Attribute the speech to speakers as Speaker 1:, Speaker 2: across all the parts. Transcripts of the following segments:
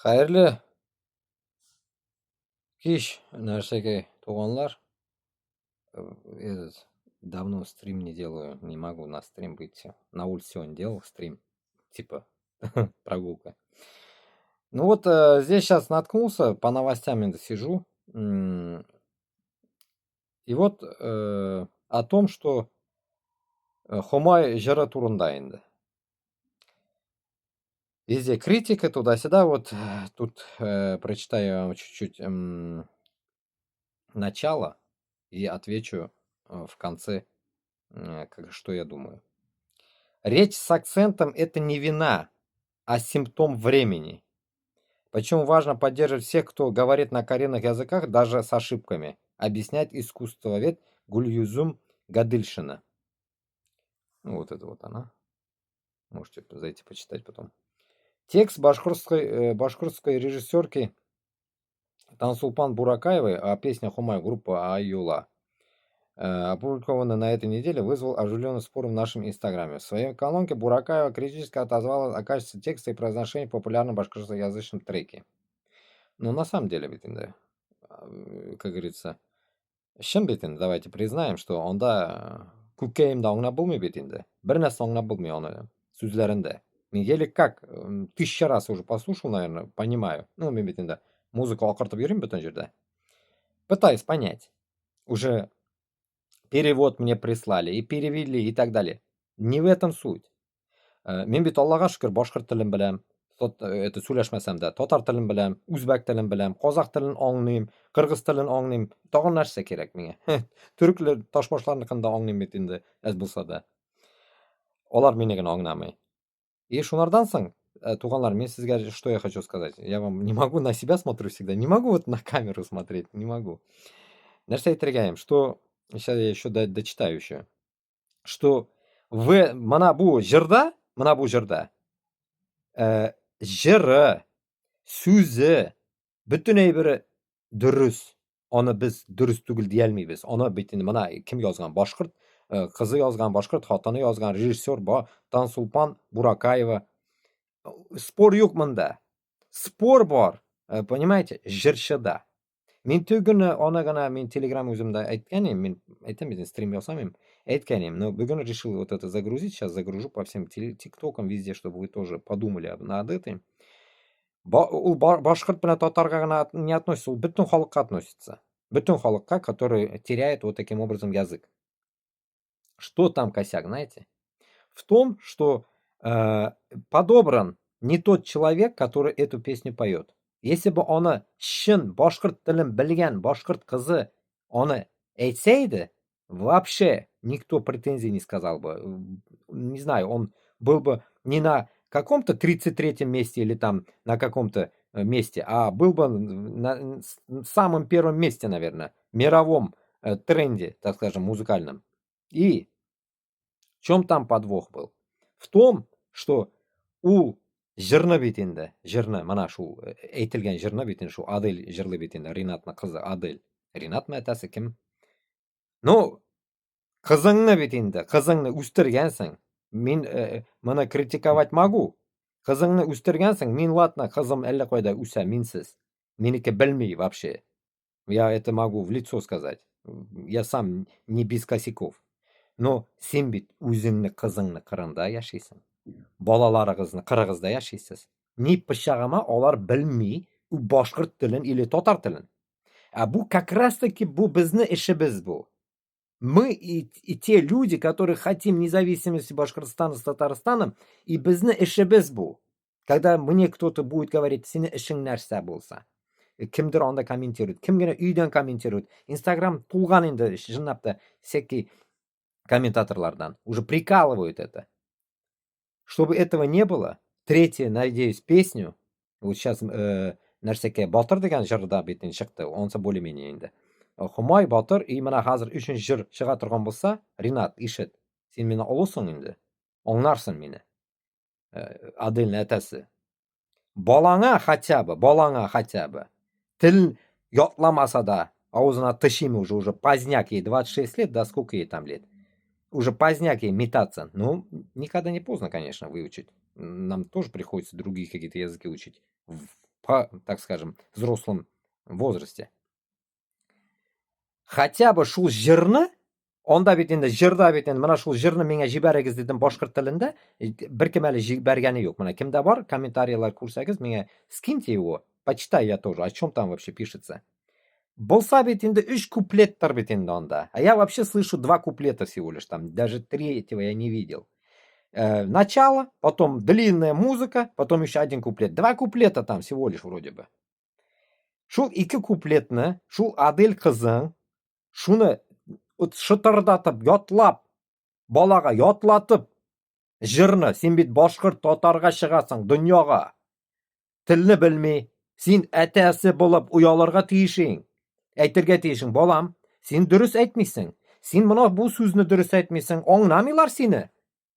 Speaker 1: Хәйерле кис, нәрсәкәй, туғандар. Этот, давно стрим не делаю, не могу на стрим выйти. На улице сегодня делал стрим, типа прогулка. Ну вот здесь сейчас наткнулся, по новостям инде сижу. И вот о том, что Һомай йыры турында инде. Везде критика туда-сюда. Вот тут прочитаю вам чуть-чуть начало и отвечу в конце, как, что я думаю. Речь с акцентом – это не вина, а симптом времени. Почему важно поддерживать всех, кто говорит на коренных языках, даже с ошибками, объясняет искусствовед Гульюзум Гадыльшина. Ну, вот это вот она. Можете зайти почитать потом. Текст башкирской режиссерки Тансулпан Буракаевой, а песня «Һомай» группа Ай-Юла, опубликованный на этой неделе, вызвал оживленный спор в нашем инстаграме. В своей колонке Буракаева критически отозвала о качестве текста и произношении в популярном башкирскоязычном треке. Но на самом деле ведь, да, как говорится, чын бит инде, давайте признаем, что унда күкәйем дә аңлап булмый бит инде. Бер нәрсә аңлап булмый аны сүзләрендә. Мин еле как тысяча раз уже послушал, наверное, понимаю. Ну, мин бит инде музыка акыртып йөрим бөтен җирдә. Пытаюсь понять. Уже перевод мне прислали и перевели и так далее. Не в этом суть. Мин бит, Аллага шөкер, башкорт телен беләм. Это сөйләшмәсәм дә, татар телен беләм, үзбәк телен беләм, казах телен аңлыйм, кыргыз телен аңлыйм. Тагын нәрсә кирәк миңа? Төрекләр, ташбашларныкын да аңлыйм бит инде, әз булса да. Алар мине генә аңламый. И шунардан соң, туғандар, мин сезгә что я хочу сказать. Я вам не могу, на себя смотрю всегда, не могу вот на камеру смотреть, не могу. Нәрсә әйтергә, что сейчас я еще дочитаю еще, что в менә бу җырда җыры, сүзе, бөтен әйбере дөрес. Аны без дөрес түгел дия алмыйбыз. Аны бит инде менә кем язган? Башкорт кызы язган, башкорт хатыны язган, режиссер Тансулпан Буракаева. Спор юк монда. Спор бар, понимаете, җырчыда. Мин түгел аны гына мин Телеграм үземдә әйткән идем, мин әйтәм бит, стрим ясамыйм, әйткән идем, но бүген решил вот это загрузить, сейчас загружу по всем тиктокам, везде, чтобы вы тоже подумали над этим. Ул башкорт белән татарга гына не относится, ул бөтен халыкка относится. Бөтен халыкка, который теряет вот таким образом язык. Что там косяк, знаете? В том, что подобран не тот человек, который эту песню поет. Если бы аны чын башкорт телен белгән башкорт кызы аны әйтсә иде, вообще никто претензий не сказал бы. Не знаю, он был бы не на каком-то 33-м месте или там на каком-то месте, а был бы на самом первом месте, наверное, мировом тренде, так скажем, музыкальном. И в чем там подвох был? В том, что ул җырны бит инде, җырны, менә шул әйтелгән җырны бит инде, шул Адель җырлый бит инде, Ринатның кызы Адель. Ринатмы әтәсе кем? Ну, кызыңны бит инде, кызыңны үстергәнсең. Мин моны критиковать могу. Кызыңны үстергәнсең, мин ладно, кызым әллә кайда үсә, минсез. Минеке белми вообще. Я это могу в лицо сказать. Я сам не без косяков. Но син бит үзеңне кызыңны кырында яшисең. Балаларыгызны кырыгызда яшисез. Ни пычагыма алар белми башкорт телен или татар телен. А бу как раз таки бу безнең эшебез бу. Мы и те люди, которые хотим независимости Башкортостана с Татарстаном, и безнең эшебез бу. Когда мне кто-то будет говорить, синең эшең нәрсә булса, кемдер анда комментирует, кем генә өйдән комментирует. Инстаграм тулган инде чынлап та всякий комментаторлардан. Уже прикалывают это. Чтобы этого не было, третья, надеюсь, песню, вот сейчас нәрсәкә Батыр дигән җыр да бит инде чыкты, анысы более-менее инде. Һомай, Батыр, и менә хәзер өченче җыр чыга торган булса, Ринат, ишет, син мине олысың инде, аңларсың мине. Адельнең әтәсе. Балаңа хотя бы, балаңа хотя бы тел ятламаса да, авызына тычыйм уже, уже поздняк ей, 26 лет, да сколько ей там лет. Уже поздняк ей метаться. Ну, никогда не поздно, конечно, выучить. Нам тоже приходится другие какие-то языки учить. В По, так скажем, взрослом возрасте. Хотя бы шул җырны, анда бит инде җырда бит инде менә шул җырны миңа җибәрегез дидем башкорт телендә, беркем әле җибәргәне юк. Менә кемдә бар, комментарийлар күрсәгез, миңа скиньте его, почитаю я тоже, о чем там вообще пишется. Булса бит инде өч куплеттыр бит инде анда. А я вообще слышу два куплета всего лишь там, даже третьего я не видел. Начало, потом длинная музыка, потом еще один куплет. Два куплета там всего лишь вроде бы. Шул ике куплетны, шул Адель кызың, шуны вот шытырдатып, ятлап, балага ятлатып, җырны, син бит башкорт татарга чыгасың дөньяга. Телне белми, син әтәсе булып оялырга тиешең. Әйтергә тиешең, балам, син дөрес әйтмисең. Син менә бу сүзне дөрес әйтмисең, аңламыйлар сине.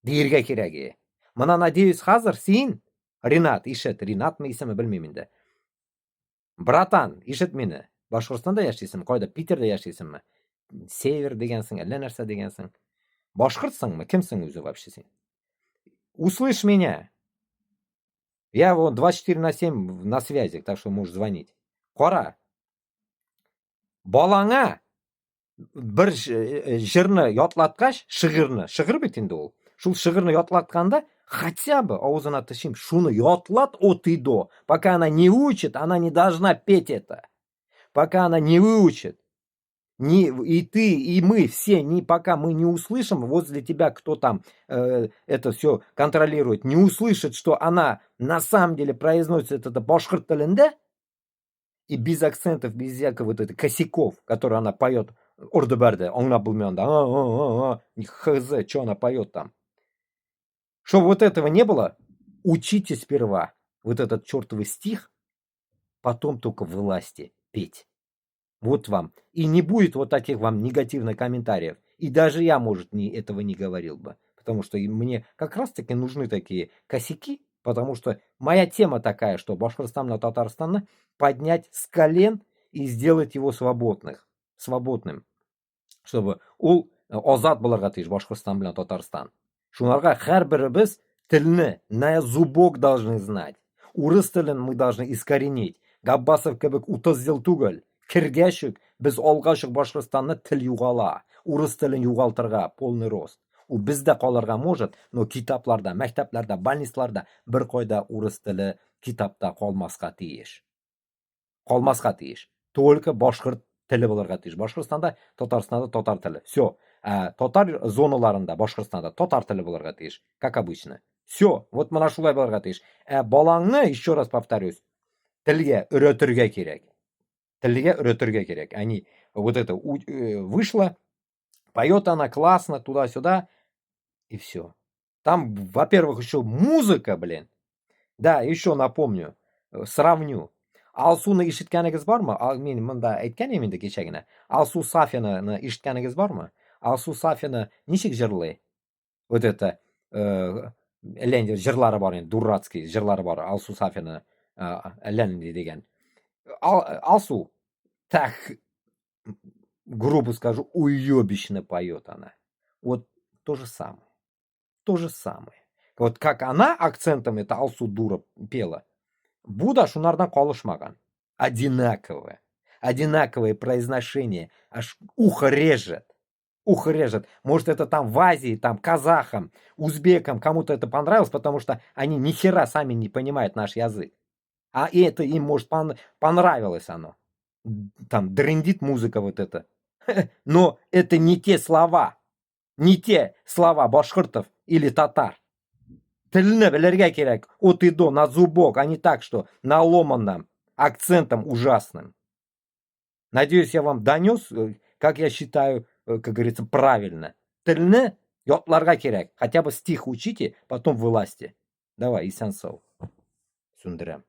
Speaker 1: Дияргә кирәк. Менә, надеюсь, хәзер син, Ринат, ишет, Ринатмы исеме белмим инде. Братан, ишет мине. Башкортстанда яшисең, кайда? Питердә яшисеңме? Север дигәнсең, әллә нәрсә дигәнсең. Башкортсыңмы? Кемсең үзе вообще син? Услышь меня. Я вот 24/7 на связи, так что можешь звонить. Кара. Балаңа бер җырны ятлаткач, шигырьне, шигырь бит инде ул. Шул шигырьне ятлатканда, хотя бы авызына тычыйм, шуны ятлат от и до. Пока она не учит, она не должна петь это. Пока она не выучит. Не, и ты, и мы все, не, пока мы не услышим, возле тебя кто там это все контролирует, не услышит, что она на самом деле произносит это башкорт телендә, и без акцентов, без всякого вот это косяков, которые она поет орды-бәрде, аңлап булмый анда, а, а, а, хз, что она поет там. Чтобы вот этого не было, учите сперва вот этот чертовый стих, потом только вылазьте петь. Вот вам. И не будет вот таких вам негативных комментариев. И даже я, может, не, этого не говорил бы. Потому что мне как раз-таки нужны такие косяки, потому что моя тема такая, что Башкортостан на Татарстана поднять с колен и сделать его свободным. Чтобы ул азат булырга тиеш Башкортостан белән Татарстан. Шуңарга һәрберебез телне на зубок должны знать. Урыс телен мы должны искоренить. Габбасов кебек 30 ел түгел. Кергәч үк без алгач ук Башкортстанны тел югала. Урыс телен югалтырга полный рост. Ул бездә калырга может, но китапларда, мәктәпләрдә, больницаларда бер кайда урыс теле китапта калмаска тиеш. Калмаска тиеш. Только башкорт теле булырга тиеш. Башкортстанда, Татарстанда татар теле. Все. Ә татар зоналарында Башкортстанда татар теле булырга тиеш, как обычно. Все, вот менә шулай булырга тиеш. Ә балаңны, еще раз повторюсь, телгә өйрәтергә кирәк. Телгә өйрәтергә кирәк. Они вот это вышло, поет она классно, туда-сюда, и все. Там, во-первых, еще музыка, блин. Да, еще напомню, сравню. Алсуны ишеткәнегез бармы? Мин монда әйткән идем инде кичә генә. Алсу Сафинаны ишеткәнегез бармы? Алсу Сафина ничек җырлый? Вот это әллә инде җырлары бар инде, дурацкий җырлары бар Алсу Сафина, әллә нинди дигән. Алсу так, грубо скажу, уебищно поет она. Вот то же самое. То же самое. Вот как она акцентом, это Алсу дура, пела, бу да шунардан калышмаган. Одинаковое. Одинаковое произношение. Аж ухо режет. Ухо режет. Может, это там в Азии, там казахам, узбекам, кому-то это понравилось, потому что они ни хера сами не понимают наш язык. А это им, может, понравилось оно. Там дрендит музыка вот эта. Но это не те слова. Не те слова башкортов или татар. Телне белергә кирәк от и до, на зубок, а не так, что на ломаном, акцентом ужасным. Надеюсь, я вам донес, как я считаю, как говорится, правильно. Телне ятларга кирәк. Хотя бы стих учите, потом вылазьте. Давай, исән-сау. Сүндерәм.